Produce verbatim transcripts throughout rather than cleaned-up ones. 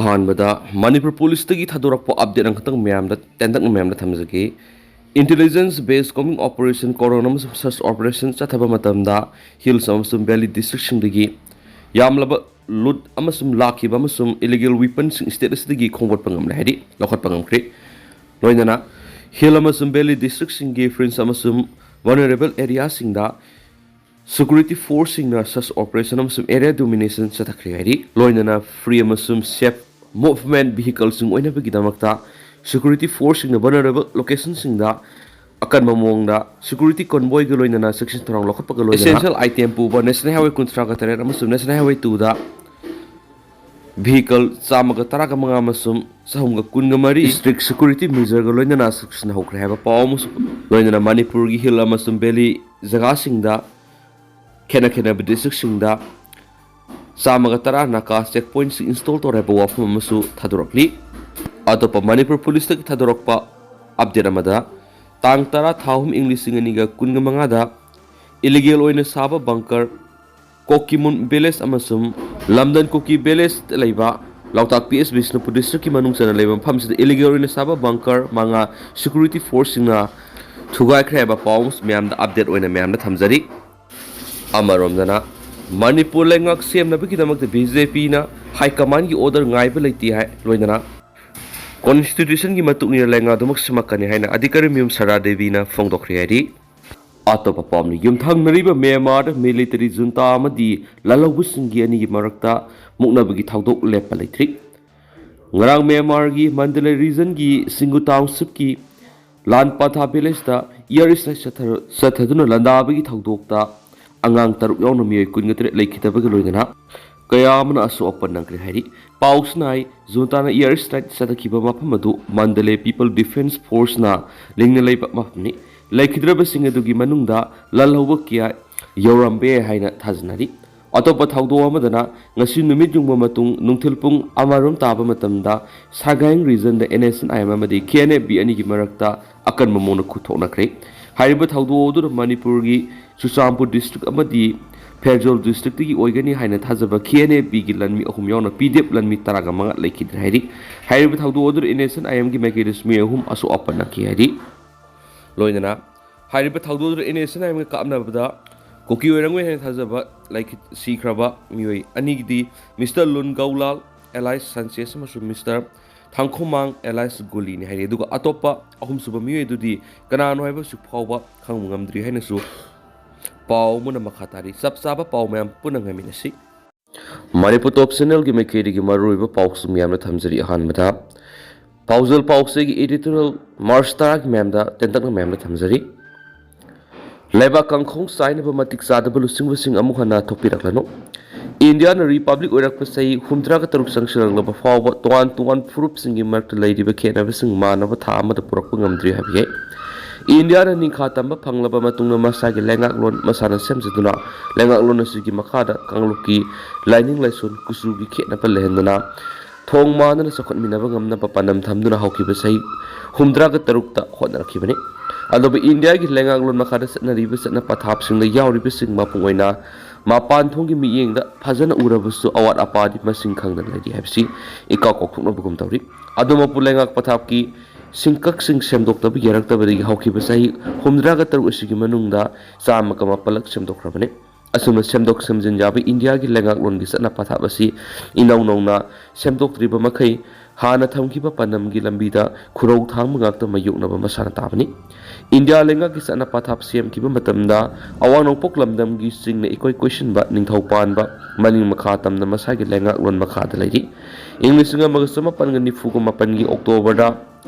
ꯑꯍꯥꯟꯕꯗ ꯃꯅꯤꯄꯨꯔ ꯄꯨꯂꯤꯁꯇꯒꯤ ꯊꯥꯗꯣꯔꯛꯄ ꯑꯞꯗꯦꯠ ꯑꯃꯈꯛꯇꯪ ꯃꯌꯥꯝꯗ ꯇꯦꯟꯇꯛꯅ ꯃꯌꯥꯝꯗ ꯊꯝꯖꯒꯦ꯫ Intelligence based combing operation ꯀꯣꯔꯣꯟ ꯑꯃꯁꯨꯡ search operation ꯆꯠꯊꯕ ꯃꯇꯝꯗ hills ꯑꯃꯁꯨꯡ valley districtꯁꯤꯡꯗꯒꯤ ꯌꯥꯝꯂꯕ ꯂꯨꯠ ꯑꯃꯁꯨꯡ ꯂꯥꯛꯈꯤꯕ ꯑꯃꯁꯨꯡ ꯏꯂꯤꯒꯦꯜ ꯋꯤꯄꯟꯁꯤꯡ ꯁ꯭ꯇꯦꯠ ꯑꯁꯤꯗꯒꯤ ꯈꯣꯝꯒꯠꯄ ꯉꯝꯂꯦ, ꯍꯥꯏꯗꯤ ꯂꯧꯈꯠꯄ ꯉꯝꯈ꯭ꯔꯦ꯫ ꯂꯣꯏꯅꯅ hill ꯑꯃꯁꯨꯡ valley districtꯁꯤꯡꯒꯤ fringe ꯑꯃꯁꯨꯡ vulnerable areaꯁꯤꯡꯗ security forceꯁꯤꯡꯅ search operation ꯑꯃꯁꯨꯡ area domination ꯆꯠꯊꯈ꯭ꯔꯦ, ꯍꯥꯏꯔꯤ꯫ ꯂꯣꯏꯅꯅ free ꯑꯃꯁꯨꯡ safe movement vehicleꯁꯤꯡ ꯑꯣꯏꯅꯕꯒꯤꯗꯃꯛꯇ security forceꯁꯤꯡꯅ vulnerable locationꯁꯤꯡꯗ ꯑꯀꯟꯕ ꯃꯑꯣꯡꯗ security convoyꯒ ꯂꯣꯏꯅꯅ ꯆꯦꯛꯁꯤꯟ ꯊꯧꯔꯥꯡ ꯂꯧꯈꯠꯄꯒ ꯂꯣꯏꯅꯅ essential item ꯄꯨꯕ National Highway ꯀꯨꯟꯊ꯭ꯔꯥꯒ ꯇꯔꯦꯠ ꯑꯃꯁꯨꯡ National Highway twoꯗ vehicle ꯆꯥꯝꯃꯒ ꯇꯔꯥꯒ ꯃꯉꯥ ꯑꯃꯁꯨꯡ ꯆꯍꯨꯝꯒ ꯀꯨꯟꯒ ꯃꯔꯤ strict security measureꯒ ꯂꯣꯏꯅꯅ ꯆꯦꯛꯁꯤꯟ ꯍꯧꯈ꯭ꯔꯦ ꯍꯥꯏꯕ ꯄꯥꯎ ꯑꯃꯁꯨ, ꯂꯣꯏꯅꯅ ꯃꯅꯤꯄꯨꯔꯒꯤ hill ꯑꯃꯁꯨꯡ valley ꯖꯒꯥꯁꯤꯡꯗ ꯈꯦꯠꯅ ꯈꯦꯠꯅꯕ districtꯁꯤꯡꯗ ꯆꯥꯝꯃꯒ ꯇꯔꯥ ꯅꯥꯀꯥ check pointꯁꯤꯡ install ꯇꯧꯔꯦ ꯍꯥꯏꯕ ꯋꯥꯐꯝ ꯑꯃꯁꯨ ꯊꯥꯗꯣꯔꯛꯂꯤ꯫ ꯑꯇꯣꯞꯄ ꯃꯅꯤꯄꯨꯔ ꯄꯨꯂꯤꯁꯇꯒꯤ ꯊꯥꯗꯣꯔꯛꯄ ꯑꯞꯗꯦꯠ ꯑꯃꯗ, ꯇꯥꯡ ꯇꯔꯥ ꯊꯥ ꯑꯍꯨꯝ ꯏꯪ ꯂꯤꯁꯤꯡ ꯑꯅꯤꯒ ꯀꯨꯟꯒ ꯃꯉꯥꯗ ꯏꯂꯤꯒꯦꯜ ꯑꯣꯏꯅ ꯁꯥꯕ bunker, ꯀꯣꯀꯤꯃꯨꯟ village ꯑꯃꯁꯨꯡ ꯂꯝꯗꯟ ꯀꯨꯀꯤ villageꯇ ꯂꯩꯕ ꯂꯣꯛꯇꯥꯛ P S ꯕꯤꯁꯅꯨꯄꯨꯔ districtꯀꯤ ꯃꯅꯨꯡ ꯆꯟꯅ ꯂꯩꯕ ꯃꯐꯝꯁꯤꯗ ꯏꯂꯤꯒꯦꯜ ꯑꯣꯏꯅ ꯁꯥꯕ bunker ꯃꯉꯥ security forceꯁꯤꯡꯅ ꯊꯨꯒꯥꯏꯈ꯭ꯔꯦ ꯍꯥꯏꯕ ꯄꯥꯎ ꯑꯃꯁꯨ ꯃꯌꯥꯝꯗ ꯑꯞꯗꯦꯠ ꯑꯣꯏꯅ ꯃꯌꯥꯝꯗ ꯊꯝꯖꯔꯤ꯫ ꯑꯃꯔꯣꯝꯗꯅ, ꯃꯅꯤꯄꯨꯔ ꯂꯩꯉꯥꯛ ꯁꯦꯝꯅꯕꯒꯤꯗꯃꯛꯇ BJPꯅ high commandꯒꯤ order ꯉꯥꯏꯕ ꯂꯩꯇꯦ ꯍꯥꯏ꯫ ꯂꯣꯏꯅꯅ constitutionꯒꯤ ꯃꯇꯨꯡ ꯏꯟꯅ ꯂꯩꯉꯥꯛ ꯑꯗꯨꯃꯛ ꯁꯦꯝꯃꯛꯀꯅꯤ ꯍꯥꯏꯅ ꯑꯙꯤꯀꯥꯔꯤ ꯃꯌꯨꯝ ꯁꯔꯗꯥ ꯗꯦꯕꯤꯅ ꯐꯣꯡꯗꯣꯛꯈ꯭ꯔꯦ ꯍꯥꯏꯔꯤ꯫ ꯑꯇꯣꯞꯄ ꯄꯥꯎꯅ, ꯌꯨꯝꯊꯪꯅꯔꯤꯕ ꯃ꯭ꯌꯥꯟꯃꯥꯔꯗ military junta ꯑꯃꯗꯤ ꯂꯥꯜꯍꯧꯕꯁꯤꯡꯒꯤ ꯑꯅꯤꯒꯤ ꯃꯔꯛꯇ ꯃꯨꯛꯅꯕꯒꯤ ꯊꯧꯗꯣꯛ ꯂꯦꯞꯄ ꯂꯩꯇ꯭ꯔꯤ꯫ ꯉꯔꯥꯡ ꯃ꯭ꯌꯥꯟꯃꯥꯔꯒꯤ ꯃꯟꯗꯂꯦ regionꯒꯤ ꯁꯤꯡꯒꯨ townshipꯀꯤ ꯂꯥꯟꯄꯥꯊꯥ villageꯇ air strike ꯆꯠꯊ-, ꯆꯠꯊꯗꯨꯅ ꯂꯥꯟꯗꯥꯕꯒꯤ ꯊꯧꯗꯣꯛꯇ ꯑꯉꯥꯡ ꯇꯔꯨꯛ ꯌꯥꯎꯅ ꯃꯤꯑꯣꯏ ꯀꯨꯟꯒ ꯇꯔꯦꯠ ꯂꯩꯈꯤꯗꯕꯒ ꯂꯣꯏꯅꯅ ꯀꯌꯥ ꯑꯃꯅ ꯑꯁꯣꯛ ꯑꯄꯟ ꯅꯪꯈ꯭ꯔꯦ ꯍꯥꯏꯔꯤ꯫ ꯄꯥꯎꯁꯤꯅ ꯍꯥꯏ, ꯖꯨꯟꯇꯥꯅ air strike ꯆꯠꯊꯈꯤꯕ ꯃꯐꯝ ꯑꯗꯨ ꯃꯟꯗꯂꯦ People Defence Forceꯅ ꯂꯤꯡꯅ ꯂꯩꯕ ꯃꯐꯝꯅꯤ꯫ ꯂꯩꯈꯤꯗ꯭ꯔꯕꯁꯤꯡ ꯑꯗꯨꯒꯤ ꯃꯅꯨꯡꯗ ꯂꯥꯜꯍꯧꯕ ꯀꯌꯥ ꯌꯥꯎꯔꯝꯕ ꯌꯥꯏ ꯍꯥꯏꯅ ꯊꯥꯖꯅꯔꯤ꯫ ꯑꯇꯣꯞꯄ ꯊꯧꯗꯣꯛ ꯑꯃꯗꯅ, ꯉꯁꯤ ꯅꯨꯃꯤꯠ ꯌꯨꯡꯕ ꯃꯇꯨꯡ ꯅꯨꯡꯊꯤꯜ ꯄꯨꯡ ꯑꯃꯔꯣꯝ ꯇꯥꯕ ꯃꯇꯝꯗ ꯁꯒꯥꯏꯡ regionꯗ NSCN-IM ꯑꯃꯗꯤ KNFB ꯑꯅꯤꯒꯤ ꯃꯔꯛꯇ ꯑꯀꯟꯕ ꯃꯑꯣꯡꯗ ꯈꯨꯠꯊꯣꯛꯅꯈ꯭ꯔꯦ꯫ ꯍꯥꯏꯔꯤꯕ ꯊꯧꯗꯣꯛ ꯑꯗꯨꯅ ꯃꯅꯤꯄꯨꯔꯒꯤ ꯆꯨꯔꯆꯥꯟꯄꯨꯔ district ꯑꯃꯗꯤ ꯐꯦꯔꯖꯣꯜ ꯗꯤꯁꯇ꯭ꯔꯤꯛꯇꯒꯤ ꯑꯣꯏꯒꯅꯤ ꯍꯥꯏꯅ ꯊꯥꯖꯕ ꯀꯦ ꯑꯦꯟ ꯑꯦ ꯄꯤꯒꯤ ꯂꯥꯟꯃꯤ ꯑꯍꯨꯝ ꯌꯥꯎꯅ ꯄꯤ ꯗꯤ ꯑꯦꯐ ꯂꯥꯟꯃꯤ ꯇꯔꯥꯒ ꯃꯉꯥ ꯂꯩꯈꯤꯗ꯭ꯔꯦ ꯍꯥꯏꯔꯤ꯫ ꯍꯥꯏꯔꯤꯕ ꯊꯧꯗꯣꯛ ꯑꯗꯨꯗ ꯑꯦꯟ ꯑꯦꯁ ꯑꯦꯟ ꯑꯥꯏ ꯑꯦꯝꯒꯤ ꯃꯥꯏꯀꯩꯗꯁꯨ ꯃꯤꯑꯣꯏ ꯑꯍꯨꯝ ꯑꯁꯣꯛ ꯑꯄꯟ ꯅꯪꯈꯤ ꯍꯥꯏꯔꯤ꯫ ꯂꯣꯏꯅꯅ ꯍꯥꯏꯔꯤꯕ ꯊꯧꯗꯣꯛ ꯑꯗꯨꯗ ꯑꯦꯟ ꯑꯦꯁ ꯑꯦꯟ ꯑꯥꯏ ꯑꯦꯝꯒ ꯀꯥꯞꯅꯕꯗ ꯀꯨꯀꯤ ꯑꯣꯏꯔꯝꯒꯅꯤ ꯍꯥꯏꯅ ꯊꯥꯖꯕ ꯂꯩꯈꯤ-, ꯁꯤꯈ꯭ꯔꯕ ꯃꯤꯑꯣꯏ ꯑꯅꯤꯒꯤꯗꯤ ꯃꯤꯁꯇꯔ ꯂꯨꯟ ꯒꯧꯂꯥꯜ ꯑꯦꯂꯥꯏꯁ ꯁꯟꯆꯦꯁ ꯑꯃꯁꯨꯡ ꯃꯤꯁꯇꯔ ꯊꯥꯡꯈꯣꯃꯥꯡ ꯑꯦꯂꯥꯏꯁ ꯒꯨꯂꯤꯅꯤ ꯍꯥꯏꯔꯤ꯫ ꯑꯗꯨꯒ ꯑꯇꯣꯞꯄ ꯑꯍꯨꯝꯁꯨꯕ ꯃꯤꯑꯣꯏ ꯑꯗꯨꯗꯤ ꯀꯅꯥꯅꯣ ꯍꯥꯏꯕ ꯍꯧꯖꯤꯛ ꯐꯥꯎꯕ ꯈꯪꯕ ꯉꯝꯗ꯭ꯔꯤ ꯍꯥꯏꯅꯁꯨ ꯄꯥꯎ ꯑꯃꯅ ꯃꯈꯥ ꯇꯥꯔꯤ꯫ ꯆꯞ ꯆꯥꯕ ꯄꯥꯎ ꯃꯌꯥꯝ ꯄꯨꯟꯅ ꯉꯥꯏꯃꯤꯟꯅꯁꯤ꯫ ꯃꯅꯤꯄꯨꯔ ꯇꯣꯞ ꯆꯦꯅꯦꯜꯒꯤ ꯃꯥꯏꯀꯩꯗꯒꯤ ꯃꯔꯨꯑꯣꯏꯕ ꯄꯥꯎꯁꯨ ꯃꯌꯥꯝꯅ ꯊꯝꯖꯔꯤ꯫ ꯑꯍꯥꯟꯕꯗ ꯄꯥꯎꯖꯦꯜ ꯄꯥꯎꯆꯦꯒꯤ editorial March ꯇꯔꯥꯒꯤ ꯃꯌꯥꯝꯗ ꯇꯦꯟꯇꯛꯅ ꯃꯌꯥꯝꯗ ꯊꯝꯖꯔꯤ꯫ ꯂꯩꯕꯥꯛ ꯀꯥꯡꯈꯣꯡ ꯆꯥꯏꯅꯕ ꯃꯇꯤꯛ ꯆꯥꯗꯕ ꯂꯨꯆꯤꯡꯕꯁꯤꯡ ꯑꯃꯨꯛ ꯍꯟꯅ ꯊꯣꯛꯄꯤꯔꯛꯂꯅꯨ꯫ ꯏꯟꯗꯤꯌꯥꯅ ꯔꯤꯄꯕ꯭ꯂꯤꯛ ꯑꯣꯏꯔꯛꯄ ꯆꯍꯤ ꯍꯨꯝꯗ꯭ꯔꯥꯒ ꯇꯔꯨꯛ ꯆꯪꯁꯤꯜꯂꯛꯂꯕ ꯐꯥꯎꯕ ꯇꯣꯉꯥꯟ ꯇꯣꯉꯥꯟꯕ ꯐꯨꯔꯨꯞꯁꯤꯡꯒꯤ ꯃꯔꯛꯇ ꯂꯩꯔꯤꯕ ꯈꯦꯠꯅꯕꯁꯤꯡ ꯃꯥꯟꯅꯕ ꯊꯥꯛ ꯑꯃꯗ ꯄꯨꯔꯛꯄ ꯉꯝꯗ꯭ꯔꯤ ꯍꯥꯏꯕ ꯌꯥꯏ꯫ ꯏꯟꯗꯤꯌꯥꯅ ꯅꯤꯡꯈꯥ ꯇꯝꯕ ꯐꯪꯂꯕ ꯃꯇꯨꯡꯗ ꯃꯁꯥꯒꯤ ꯂꯩꯉꯥꯛꯂꯣꯟ ꯃꯁꯥꯅ ꯁꯦꯝꯖꯗꯨꯅ ꯂꯩꯉꯥꯛꯂꯣꯟ ꯑꯁꯤꯒꯤ ꯃꯈꯥꯗ ꯀꯥꯡꯂꯨꯞꯀꯤ ꯂꯥꯏꯅꯤꯡ ꯂꯥꯏꯁꯣꯟ ꯀꯨꯆꯨꯒꯤ ꯈꯦꯠꯅꯕ ꯂꯩꯍꯟꯗꯅ ꯊꯣꯡ ꯃꯥꯟꯅꯅ ꯆꯥꯎꯈꯠꯃꯤꯟꯅꯕ ꯉꯝꯅꯕ ꯄꯥꯟꯗꯝ ꯊꯝꯗꯨꯅ ꯍꯧꯈꯤꯕ ꯆꯍꯤ ꯍꯨꯝꯗ꯭ꯔꯥꯒ ꯇꯔꯨꯛꯇ ꯍꯣꯠꯅꯔꯛꯈꯤꯕꯅꯤ꯫ ꯑꯗꯨꯕꯨ ꯏꯟꯗꯤꯌꯥꯒꯤ ꯂꯩꯉꯥꯛꯂꯣꯟ ꯃꯈꯥꯗ ꯆꯠꯅꯔꯤꯕ ꯆꯠꯅ ꯄꯊꯥꯞꯁꯤꯡꯗ ꯌꯥꯎꯔꯤꯕꯁꯤꯡ ꯃꯄꯨꯡ ꯑꯣꯏꯅ ꯃꯄꯥꯟ ꯊꯣꯡꯒꯤ ꯃꯤꯠꯌꯦꯡꯗ ꯐꯖꯅ ꯎꯔꯕꯁꯨ ꯑꯋꯥꯠ ꯑꯄꯥꯗꯤ ꯃꯁꯤꯡ ꯈꯪꯗꯅ ꯂꯩꯔꯤ ꯍꯥꯏꯕꯁꯤ ꯏꯀꯥꯎ ꯀꯥꯎꯊꯣꯛꯅꯕꯒꯨꯝ ꯇꯧꯔꯤ꯫ ꯑꯗꯨꯃꯛꯄꯨ ꯂꯩꯉꯥꯛ ꯄꯊꯥꯞꯀꯤ ꯁꯤꯡꯀꯛꯁꯤꯡ ꯁꯦꯝꯗꯣꯛꯇꯕ ꯌꯥꯔꯛꯇꯕꯗꯒꯤ ꯍꯧꯈꯤꯕ ꯆꯍꯤ ꯍꯨꯝꯗ꯭ꯔꯥꯒ ꯇꯔꯨꯛ ꯑꯁꯤꯒꯤ ꯃꯅꯨꯡꯗ ꯆꯥꯝꯃꯒ ꯃꯥꯄꯜꯂꯛ ꯁꯦꯝꯗꯣꯛꯈ꯭ꯔꯕꯅꯤ꯫ ꯑꯁꯨꯝꯅ ꯁꯦꯝꯗꯣꯛ ꯁꯦꯝꯖꯤꯟ ꯌꯥꯕ ꯏꯟꯗꯤꯌꯥꯒꯤ ꯂꯩꯉꯥꯛꯂꯣꯟꯒꯤ ꯆꯠꯅ ꯄꯊꯥꯞ ꯑꯁꯤ ꯏꯅꯧ ꯅꯧꯅ ꯁꯦꯝꯗꯣꯛꯇ꯭ꯔꯤꯕ ꯃꯈꯩ ꯍꯥꯟꯅ ꯊꯝꯈꯤꯕ ꯄꯥꯟꯗꯝꯒꯤ ꯂꯝꯕꯤꯗ ꯈꯨꯔꯧ ꯊꯥꯡꯕ ꯉꯥꯛꯇ ꯃꯥꯌꯣꯛꯅꯕ ꯃꯁꯥꯅ ꯇꯥꯕꯅꯤ꯫ ꯏꯟꯗꯤꯌꯥ ꯂꯩꯉꯥꯛꯀꯤ ꯆꯠꯅ ꯄꯊꯥꯞ ꯁꯦꯝꯈꯤꯕ ꯃꯇꯝꯗ ꯑꯋꯥꯡ ꯅꯣꯡꯄꯣꯛ ꯂꯝꯗꯝꯒꯤ ꯆꯤꯡꯅ ꯏꯀꯣꯏ ꯀꯣꯏꯁꯤꯟꯕ ꯅꯤꯡꯊꯧ ꯄꯥꯟꯕ ꯃꯅꯤꯡ ꯃꯈꯥ ꯇꯝꯅ ꯃꯁꯥꯒꯤ ꯂꯩꯉꯥꯛꯂꯣꯟ ꯃꯈꯥꯗ ꯂꯩꯔꯤ꯫ ꯏꯪ ꯂꯤꯁꯤꯡ ꯑꯃꯒ ꯆꯃꯥꯄꯟꯒ ꯅꯤꯐꯨꯒ ꯃꯥꯄꯟꯒꯤ ꯑꯣꯛꯇꯣꯕꯔꯗ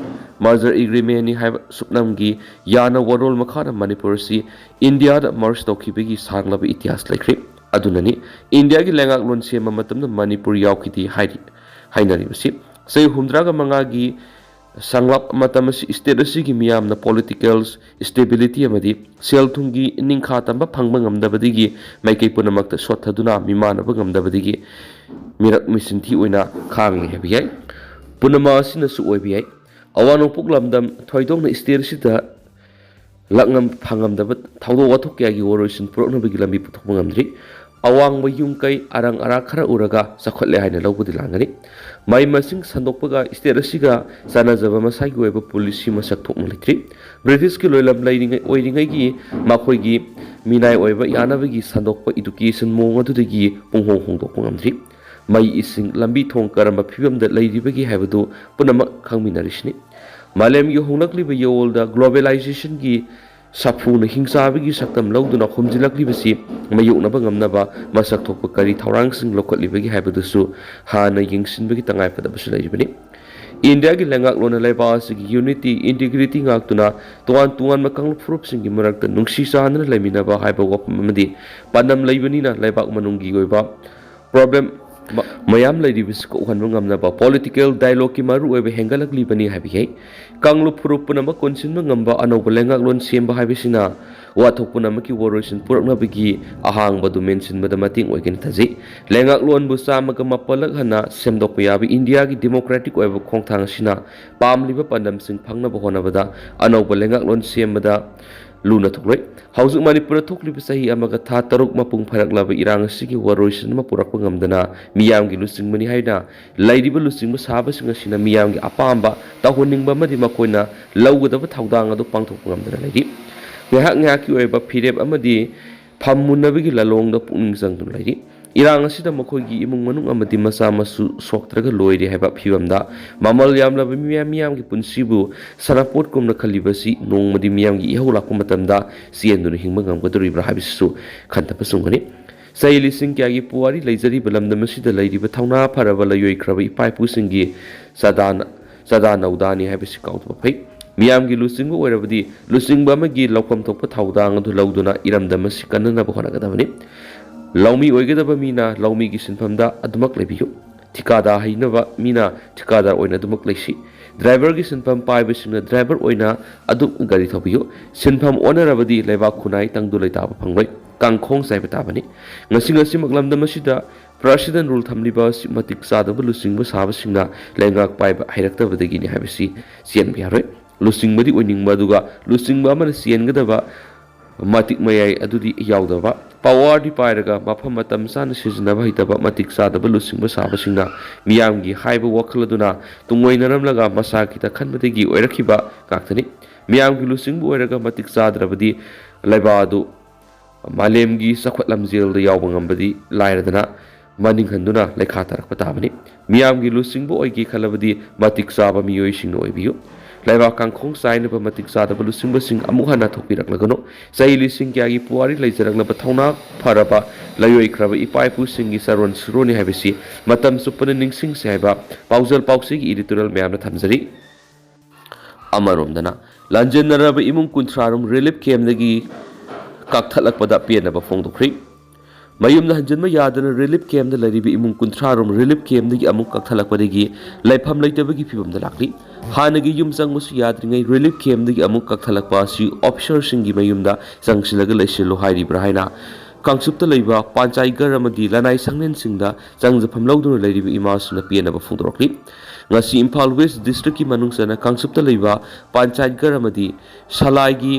merger agreement ꯅꯤ ꯍꯥꯏꯕ ꯁꯨꯞꯅꯝꯒꯤ ꯌꯥꯅ ꯋꯥꯔꯣꯜ ꯃꯈꯥꯗ ꯃꯅꯤꯄꯨꯔ ꯑꯁꯤ ꯏꯟꯗꯤꯌꯥꯗ merge ꯇꯧꯈꯤꯕꯒꯤ ꯁꯥꯡꯂꯕ ꯏꯇꯤꯍꯥꯁ ꯂꯩꯈ꯭ꯔꯦ꯫ ꯑꯗꯨꯅꯅꯤ ꯏꯟꯗꯤꯌꯥꯒꯤ ꯂꯩꯉꯥꯛꯂꯣꯟ ꯁꯦꯝꯕ ꯃꯇꯝꯗ ꯃꯅꯤꯄꯨꯔ ꯌꯥꯎꯈꯤꯗꯦ ꯍꯥꯏꯔꯤ, ꯍꯥꯏꯅꯔꯤꯕꯁꯤ꯫ ꯆꯍꯤ ꯍꯨꯝꯗ꯭ꯔꯥꯒ ꯃꯉꯥꯒꯤ ꯁꯪꯂꯥꯞ ꯃꯇꯝ ꯑꯁꯤ state ꯑꯁꯤꯒꯤ ꯃꯤꯌꯥꯝꯅ political stability ꯑꯃꯗꯤ ꯁꯦꯜ ꯊꯨꯝꯒꯤ ꯅꯤꯡꯈꯥ ꯇꯝꯕ ꯐꯪꯕ ꯉꯝꯗꯕꯗꯒꯤ ꯃꯥꯏꯀꯩ ꯄꯨꯝꯅꯃꯛꯇ ꯁꯣꯠꯊꯗꯨꯅ ꯃꯤꯃꯥꯟꯅꯕ ꯉꯝꯗꯕꯗꯒꯤ ꯃꯤꯔꯛ ꯃꯤꯁꯤꯟꯊꯤ ꯑꯣꯏꯅ ꯈꯥꯡꯂꯤ ꯍꯥꯏꯕ ꯌꯥꯏ꯫ ꯄꯨꯝꯅꯃꯛ ꯑꯁꯤꯅꯁꯨ ꯑꯣꯏꯕ ꯌꯥꯏ꯫ ꯑꯋꯥꯡ ꯅꯣꯡꯄꯣꯛ ꯂꯝꯗꯝ ꯊꯣꯏꯗꯣꯛꯅ state ꯑꯁꯤꯗ ꯂꯥꯛꯉꯝ ꯐꯪꯉꯝꯗꯕ ꯊꯧꯗꯣꯛ ꯋꯥꯊꯣꯛ ꯀꯌꯥꯒꯤ ꯋꯥꯔꯣꯏꯁꯤꯟ ꯄꯨꯔꯛꯅꯕꯒꯤ ꯂꯝꯕꯤ ꯄꯨꯊꯣꯛꯄ ꯉꯝꯗ꯭ꯔꯤ꯫ ꯑꯋꯥꯡꯕ ꯌꯨꯝ ꯀꯩ ꯑꯔꯪ ꯑꯔꯥꯛ ꯈꯔ ꯎꯔꯒ ꯆꯥꯎꯈꯠꯂꯦ ꯍꯥꯏꯅ ꯂꯧꯕꯗꯤ ꯂꯥꯟꯒꯅꯤ꯫ ꯃꯍꯩ ꯃꯁꯤꯡ ꯁꯟꯗꯣꯛꯄꯒ ꯁ꯭ꯇꯦꯠ ꯑꯁꯤꯒ ꯆꯥꯟꯅꯖꯕ ꯃꯁꯥꯒꯤ ꯑꯣꯏꯕ ꯄꯣꯂꯤꯁꯤ ꯃꯁꯛ ꯊꯣꯛꯅ ꯂꯩꯇ꯭ꯔꯤ꯫ ꯕ꯭ꯔꯤꯇꯤꯁꯀꯤ ꯂꯣꯏꯂꯝ ꯂꯩꯔꯤꯉꯩ ꯑꯣꯏꯔꯤꯉꯩꯒꯤ ꯃꯈꯣꯏꯒꯤ ꯃꯤꯅꯥꯏ ꯑꯣꯏꯕ ꯌꯥꯅꯕꯒꯤ ꯁꯟꯗꯣꯛꯄ ꯏꯗꯨꯀꯦꯁꯟ ꯃꯑꯣꯡ ꯑꯗꯨꯗꯒꯤ ꯄꯨꯡꯍꯣꯡ ꯍꯣꯡꯗꯣꯛꯄ ꯉꯝꯗ꯭ꯔꯤ꯫ ꯃꯩ ꯏꯁꯤꯡ ꯂꯝꯕꯤ ꯊꯣꯡ ꯀꯔꯝꯕ ꯐꯤꯕꯝꯗ ꯂꯩꯔꯤꯕꯒꯦ ꯍꯥꯏꯕꯗꯨ ꯄꯨꯝꯅꯃꯛ ꯈꯪꯃꯤꯟꯅꯔꯤꯁꯤꯅꯤ꯫ ꯃꯥꯂꯦꯝꯒꯤ ꯍꯣꯡꯂꯛꯂꯤꯕ ꯌꯋꯣꯜꯗ ꯒ꯭ꯂꯣꯕꯦꯂꯥꯏꯖꯦꯁꯟꯒꯤ ꯁꯥꯐꯨꯅ ꯍꯤꯡꯆꯥꯕꯒꯤ ꯁꯛꯇꯝ ꯂꯧꯗꯨꯅ ꯍꯨꯝꯖꯤꯜꯂꯛꯂꯤꯕꯁꯤ ꯃꯥꯌꯣꯛꯅꯕ ꯉꯝꯅꯕ ꯃꯁꯛ ꯊꯣꯛꯄ ꯀꯔꯤ ꯊꯧꯔꯥꯡꯁꯤꯡ ꯂꯧꯈꯠꯂꯤꯕꯒꯦ ꯍꯥꯏꯕꯗꯨꯁꯨ ꯍꯥꯟꯅ ꯌꯦꯡꯁꯤꯟꯕꯒꯤ ꯇꯉꯥꯏꯐꯗꯕꯁꯨ ꯂꯩꯔꯤꯕꯅꯤ꯫ ꯏꯟꯗꯤꯌꯥꯒꯤ ꯂꯩꯉꯥꯛꯂꯣꯟꯅ ꯂꯩꯕꯥꯛ ꯑꯁꯤꯒꯤ ꯌꯨꯅꯤꯇꯤ, ꯏꯟꯇꯤꯒ꯭ꯔꯤꯇꯤ ꯉꯥꯛꯇꯨꯅ ꯇꯣꯉꯥꯟ ꯇꯣꯉꯥꯟꯕ ꯀꯥꯡꯂꯨꯞ ꯐꯨꯔꯨꯞꯁꯤꯡꯒꯤ ꯃꯔꯛꯇ ꯅꯨꯡꯁꯤ ꯆꯥꯟꯅꯅ ꯂꯩꯃꯤꯟꯅꯕ ꯍꯥꯏꯕ ꯋꯥꯐꯝ ꯑꯃꯗꯤ ꯄꯥꯟꯗꯝ ꯂꯩꯕꯅꯤꯅ ꯂꯩꯕꯥꯛ ꯃꯅꯨꯡꯒꯤ ꯑꯣꯏꯕ ꯄ꯭ꯔꯣꯕ꯭ꯂꯦꯝ ꯃ-, ꯃꯌꯥꯝ ꯂꯩꯔꯤꯕꯁꯤ ꯀꯣꯛꯍꯟꯕ ꯉꯝꯅꯕ ꯄꯣꯂꯤꯇꯤꯀꯦꯜ ꯗꯥꯏꯂꯣꯒꯀꯤ ꯃꯔꯨꯑꯣꯏꯕ ꯍꯦꯟꯒꯠꯂꯛꯂꯤꯕꯅꯤ ꯍꯥꯏꯕ ꯌꯥꯏ꯫ ꯀꯥꯡꯂꯨꯞ ꯐꯨꯔꯨꯞ ꯄꯨꯝꯅꯃꯛ ꯀꯣꯟꯁꯤꯟꯕ ꯉꯝꯕ ꯑꯅꯧꯕ ꯂꯩꯉꯥꯛꯂꯣꯟ ꯁꯦꯝꯕ ꯍꯥꯏꯕꯁꯤꯅ ꯋꯥꯊꯣꯛ ꯄꯨꯝꯅꯃꯛꯀꯤ ꯋꯥꯔꯣꯏꯁꯤꯟ ꯄꯨꯔꯛꯅꯕꯒꯤ ꯑꯍꯥꯡꯕ ꯑꯗꯨ ꯃꯦꯟꯁꯤꯟꯕꯗ ꯃꯇꯦꯡ ꯑꯣꯏꯒꯅꯤ ꯊꯥꯖꯩ꯫ ꯂꯩꯉꯥꯛꯂꯣꯟꯕꯨ ꯆꯥꯝꯃꯒ ꯃꯥꯄꯜꯂꯛ ꯍꯟꯅ ꯁꯦꯝꯗꯣꯛꯄ ꯌꯥꯕ ꯏꯟꯗꯤꯌꯥꯒꯤ ꯗꯦꯃꯣꯀ꯭ꯔꯦꯇꯤꯛ ꯑꯣꯏꯕ ꯈꯣꯡꯊꯥꯡ ꯑꯁꯤꯅ ꯄꯥꯝꯂꯤꯕ ꯄꯥꯟꯗꯝꯁꯤꯡ ꯐꯪꯅꯕ ꯍꯣꯠꯅꯕꯗ ꯑꯅꯧꯕ ꯂꯩꯉꯥꯛꯂꯣꯟ ꯁꯦꯝꯕꯗ ꯂꯨꯅ ꯊꯣꯛꯂꯣꯏ꯫ ꯍꯧꯖꯤꯛ ꯃꯅꯤꯄꯨꯔꯗ ꯊꯣꯛꯂꯤꯕ ꯆꯍꯤ ꯑꯃꯒ ꯊꯥ ꯇꯔꯨꯛ ꯃꯄꯨꯡ ꯐꯥꯔꯛꯂꯕ ꯏꯔꯥꯡ ꯑꯁꯤꯒꯤ ꯋꯥꯔꯣꯏꯁꯤꯟ ꯑꯃ ꯄꯨꯔꯛꯄ ꯉꯝꯗꯅ ꯃꯤꯌꯥꯝꯒꯤ ꯂꯨꯆꯤꯡꯕꯅꯤ ꯍꯥꯏꯅ ꯂꯩꯔꯤꯕ ꯂꯨꯆꯤꯡꯕ ꯁꯥꯕꯁꯤꯡ ꯑꯁꯤꯅ ꯃꯤꯌꯥꯝꯒꯤ ꯑꯄꯥꯝꯕ ꯇꯧꯍꯟꯅꯤꯡꯕ ꯑꯃꯗꯤ ꯃꯈꯣꯏꯅ ꯂꯧꯒꯗꯕ ꯊꯧꯗꯥꯡ ꯑꯗꯨ ꯄꯥꯡꯊꯣꯛꯄ ꯉꯝꯗꯅ ꯂꯩꯔꯤ꯫ ꯉꯥꯏꯍꯥꯛ ꯉꯥꯏꯍꯥꯛꯀꯤ ꯑꯣꯏꯕ ꯐꯤꯔꯦꯞ ꯑꯃꯗꯤ ꯐꯝꯃꯨꯟꯅꯕꯒꯤ ꯂꯥꯂꯣꯡꯗ ꯄꯨꯛꯅꯤꯡ ꯆꯪꯗꯨꯅ ꯂꯩꯔꯤ꯫ ꯏꯔꯥꯡ ꯑꯁꯤꯗ ꯃꯈꯣꯏꯒꯤ ꯏꯃꯨꯡ ꯃꯅꯨꯡ ꯑꯃꯗꯤ ꯃꯆꯥ ꯃꯁꯨ ꯁꯣꯛꯇ꯭ꯔꯒ ꯂꯣꯏꯔꯦ ꯍꯥꯏꯕ ꯐꯤꯕꯝꯗ ꯃꯃꯜ ꯌꯥꯝꯂꯕ ꯃꯤꯌꯥꯝ ꯃꯤꯌꯥꯝꯒꯤ ꯄꯨꯟꯁꯤꯕꯨ ꯁꯅꯥꯄꯣꯠꯀꯨꯝꯅ ꯈꯜꯂꯤꯕꯁꯤ ꯅꯣꯡꯃꯗꯤ ꯃꯤꯌꯥꯝꯒꯤ ꯏꯍꯧ ꯂꯥꯛꯄ ꯃꯇꯝꯗ ꯆꯦꯟꯗꯨꯅ ꯍꯤꯡꯕ ꯉꯝꯒꯗꯧꯔꯤꯕ꯭ꯔꯥ ꯍꯥꯏꯕꯁꯤꯁꯨ ꯈꯟꯊꯕ ꯆꯨꯝꯒꯅꯤ꯫ ꯆꯍꯤ ꯂꯤꯁꯤꯡ ꯀꯌꯥꯒꯤ ꯄꯨꯋꯥꯔꯤ ꯂꯩꯖꯔꯤꯕ ꯂꯝꯗꯝ ꯑꯁꯤꯗ ꯂꯩꯔꯤꯕ ꯊꯧꯅꯥ ꯐꯔꯕ ꯂꯩꯔꯣꯏꯈ꯭ꯔꯕ ꯏꯄꯥ ꯏꯄꯨꯁꯤꯡꯒꯤ ꯆꯥꯗꯥ ꯆꯥꯗꯥ ꯅꯧꯗꯥꯅꯤ ꯍꯥꯏꯕꯁꯤ ꯀꯥꯎꯗꯕ ꯐꯩ꯫ ꯃꯤꯌꯥꯝꯒꯤ ꯂꯨꯆꯤꯡꯕ ꯑꯣꯏꯔꯕꯗꯤ ꯂꯨꯆꯤꯡꯕ ꯑꯃꯒꯤ ꯂꯧꯐꯝ ꯊꯣꯛꯄ ꯊꯧꯗꯥꯡ ꯑꯗꯨ ꯂꯧꯗꯨꯅ ꯏꯔꯝꯗꯝ ꯑꯁꯤ ꯀꯟꯅꯅꯕ ꯍꯣꯠꯅꯒꯗꯕꯅꯤ꯫ ꯂꯧꯃꯤ ꯑꯣꯏꯒꯗꯕ ꯃꯤꯅ ꯂꯧꯃꯤꯒꯤ ꯁꯤꯟꯐꯝꯗ ꯑꯗꯨꯃꯛ ꯂꯩꯕꯤꯌꯨ꯫ ꯊꯤꯀꯥꯗꯥ ꯍꯩꯅꯕ ꯃꯤꯅ ꯊꯤꯀꯥꯗꯥꯔ ꯑꯣꯏꯅ ꯑꯗꯨꯃꯛ ꯂꯩꯁꯤ꯫ ꯗ꯭ꯔꯥꯏꯚꯔꯒꯤ ꯁꯤꯟꯐꯝ ꯄꯥꯏꯕꯁꯤꯡꯅ ꯗ꯭ꯔꯥꯏꯚꯔ ꯑꯣꯏꯅ ꯑꯗꯨꯝ ꯒꯥꯔꯤ ꯊꯧꯕꯤꯌꯨ꯫ ꯁꯤꯟꯐꯝ ꯑꯣꯟꯅꯔꯕꯗꯤ ꯂꯩꯕꯥꯛ ꯈꯨꯟꯅꯥꯏ ꯇꯪꯗꯨ ꯂꯩꯇꯥꯕ ꯐꯪꯂꯣꯏ, ꯀꯥꯡꯈꯣꯡ ꯆꯥꯏꯕ ꯇꯥꯕꯅꯤ꯫ ꯉꯁꯤ ꯉꯁꯤꯃꯛ ꯂꯝꯗꯝ ꯑꯁꯤꯗ ꯄ꯭ꯔꯁꯤꯗꯦꯟ ꯔꯨꯜ ꯊꯝꯂꯤꯕ ꯑꯁꯤ ꯃꯇꯤꯛ ꯆꯥꯗꯕ ꯂꯨꯆꯤꯡꯕ ꯁꯥꯕꯁꯤꯡꯅ ꯂꯩꯉꯥꯛ ꯄꯥꯏꯕ ꯍꯩꯔꯛꯇꯕꯗꯒꯤꯅꯤ ꯍꯥꯏꯕꯁꯤ ꯆꯦꯟꯕ ꯌꯥꯔꯣꯏ꯫ ꯂꯨꯆꯤꯡꯕꯗꯤ ꯑꯣꯏꯅꯤꯡꯕ, ꯑꯗꯨꯒ ꯂꯨꯆꯤꯡꯕ ꯑꯃꯅ ꯆꯦꯟꯒꯗꯕ ꯃꯇꯤꯛ ꯃꯌꯥꯏ ꯑꯗꯨꯗꯤ ꯌꯥꯎꯗꯕ, ꯄꯋꯥꯔꯗꯤ ꯄꯥꯏꯔꯒ ꯃꯐꯝ ꯃꯇꯝ ꯆꯥꯅ ꯁꯤꯖꯤꯟꯅꯕ ꯍꯩꯇꯕ, ꯃꯇꯤꯛ ꯆꯥꯗꯕ ꯂꯨꯆꯤꯡꯕ ꯁꯥꯕꯁꯤꯡꯅ ꯃꯤꯌꯥꯝꯒꯤ ꯍꯥꯏꯕ ꯋꯥꯈꯜ ꯑꯗꯨꯅ ꯇꯨꯡꯑꯣꯏꯅꯔꯝꯂꯒ ꯃꯁꯥ ꯈꯤꯇ ꯈꯟꯕꯗꯒꯤ ꯑꯣꯏꯔꯛꯈꯤꯕ ꯉꯥꯛꯇꯅꯤ꯫ ꯃꯤꯌꯥꯝꯒꯤ ꯂꯨꯆꯤꯡꯕ ꯑꯣꯏꯔꯒ ꯃꯇꯤꯛ ꯆꯥꯗ꯭ꯔꯕꯗꯤ ꯂꯩꯕꯥꯛ ꯑꯗꯨ ꯃꯥꯂꯦꯝꯒꯤ ꯆꯥꯎꯈꯠ ꯂꯝꯖꯦꯜꯗ ꯌꯥꯎꯕ ꯉꯝꯕꯗꯤ ꯂꯥꯏꯔꯗꯅ ꯃꯅꯤꯡ ꯍꯟꯗꯨꯅ ꯂꯩꯈꯥ ꯇꯥꯔꯛꯄ ꯇꯥꯕꯅꯤ꯫ ꯃꯤꯌꯥꯝꯒꯤ ꯂꯨꯆꯤꯡꯕ ꯑꯣꯏꯒꯦ ꯈꯜꯂꯕꯗꯤ ꯃꯇꯤꯛ ꯆꯥꯕ ꯃꯤꯑꯣꯏꯁꯤꯡꯅ ꯑꯣꯏꯕꯤꯌꯨ꯫ ꯂꯩꯕꯥꯛ ꯀꯥꯡꯈꯣꯡ ꯆꯥꯏꯅꯕ ꯃꯇꯤꯛ ꯆꯥꯗꯕ ꯂꯨꯆꯤꯡꯕꯁꯤꯡ ꯑꯃꯨꯛ ꯍꯟꯅ ꯊꯣꯛꯄꯤꯔꯛꯂꯒꯅꯨ꯫ ꯆꯍꯤ ꯂꯤꯁꯤꯡ ꯀꯌꯥꯒꯤ ꯄꯨꯋꯥꯔꯤ ꯂꯩꯖꯔꯛꯂꯕ ꯊꯧꯅꯥ ꯐꯔꯕ ꯂꯩꯑꯣꯏꯈ꯭ꯔꯕ ꯏꯄꯥ ꯏꯄꯨꯁꯤꯡꯒꯤ ꯆꯥꯔꯣꯟ ꯁꯨꯔꯣꯟꯅꯤ ꯍꯥꯏꯕꯁꯤ ꯃꯇꯝ ꯆꯨꯞꯄꯅ ꯅꯤꯡꯁꯤꯡꯁꯤ ꯍꯥꯏꯕ ꯄꯥꯎꯖꯦꯜ ꯄꯥꯎꯆꯦꯒꯤ editorial ꯃꯌꯥꯝꯅ ꯊꯝꯖꯔꯤ꯫ ꯑꯃꯔꯣꯝꯗꯅ, ꯂꯥꯟꯖꯦꯟꯅꯔꯕ ꯏꯃꯨꯡ ꯀꯨꯟꯊ꯭ꯔꯥ ꯔꯣꯝ relief camp ꯗꯒꯤ ꯀꯛꯊꯠꯂꯛꯄꯗ ꯄꯦꯟꯅꯕ ꯐꯣꯡꯗꯣꯛꯈ꯭ꯔꯤ꯫ ꯃꯌꯨꯝꯗ ꯍꯟꯖꯤꯟꯕ ꯌꯥꯗꯅ relief camp ꯗ ꯂꯩꯔꯤꯕ ꯏꯃꯨꯡ ꯀꯨꯟꯊ꯭ꯔꯥ ꯔꯣꯝ relief camp ꯗꯒꯤ ꯑꯃꯨꯛ ꯀꯛꯊꯠꯂꯛꯄꯗꯒꯤ ꯂꯩꯐꯝ ꯂꯩꯇꯕꯒꯤ ꯐꯤꯕꯝꯗ ꯂꯥꯛꯂꯤ꯫ ꯍꯥꯟꯅꯒꯤ ꯌꯨꯝ ꯆꯪꯕꯁꯨ ꯌꯥꯗ꯭ꯔꯤꯉꯩ relief camp ꯗꯒꯤ ꯑꯃꯨꯛ ꯀꯛꯊꯠꯂꯛꯄ ꯑꯁꯤ officer ꯁꯤꯡꯒꯤ ꯃꯌꯨꯝꯗ ꯆꯪꯁꯤꯜꯂꯒ ꯂꯩꯁꯤꯜꯂꯨ ꯍꯥꯏꯔꯤꯕ꯭ꯔꯥ ꯍꯥꯏꯅ ꯀꯥꯡꯆꯨꯞꯇ ꯂꯩꯕ ꯄꯥꯟꯆꯥꯏꯒꯔ ꯑꯃꯗꯤ ꯂꯅꯥꯏ ꯁꯪꯂꯦꯟꯁꯤꯡꯗ ꯆꯪꯖꯐꯝ ꯂꯧꯗꯨꯅ ꯂꯩꯔꯤꯕ ꯏꯃꯥꯁꯤꯡꯅ ꯄꯦꯟꯅꯕ ꯐꯣꯡꯗꯣꯔꯛꯂꯤ꯫ ꯉꯁꯤ ꯏꯝꯐꯥꯜ West District ꯀꯤ ꯃꯅꯨꯡ ꯆꯟꯅ ꯀꯥꯡꯆꯨꯞꯇ ꯂꯩꯕ ꯄꯥꯟꯆꯥꯏꯒꯔ ꯑꯃꯗꯤ ꯁꯂꯥꯏꯒꯤ,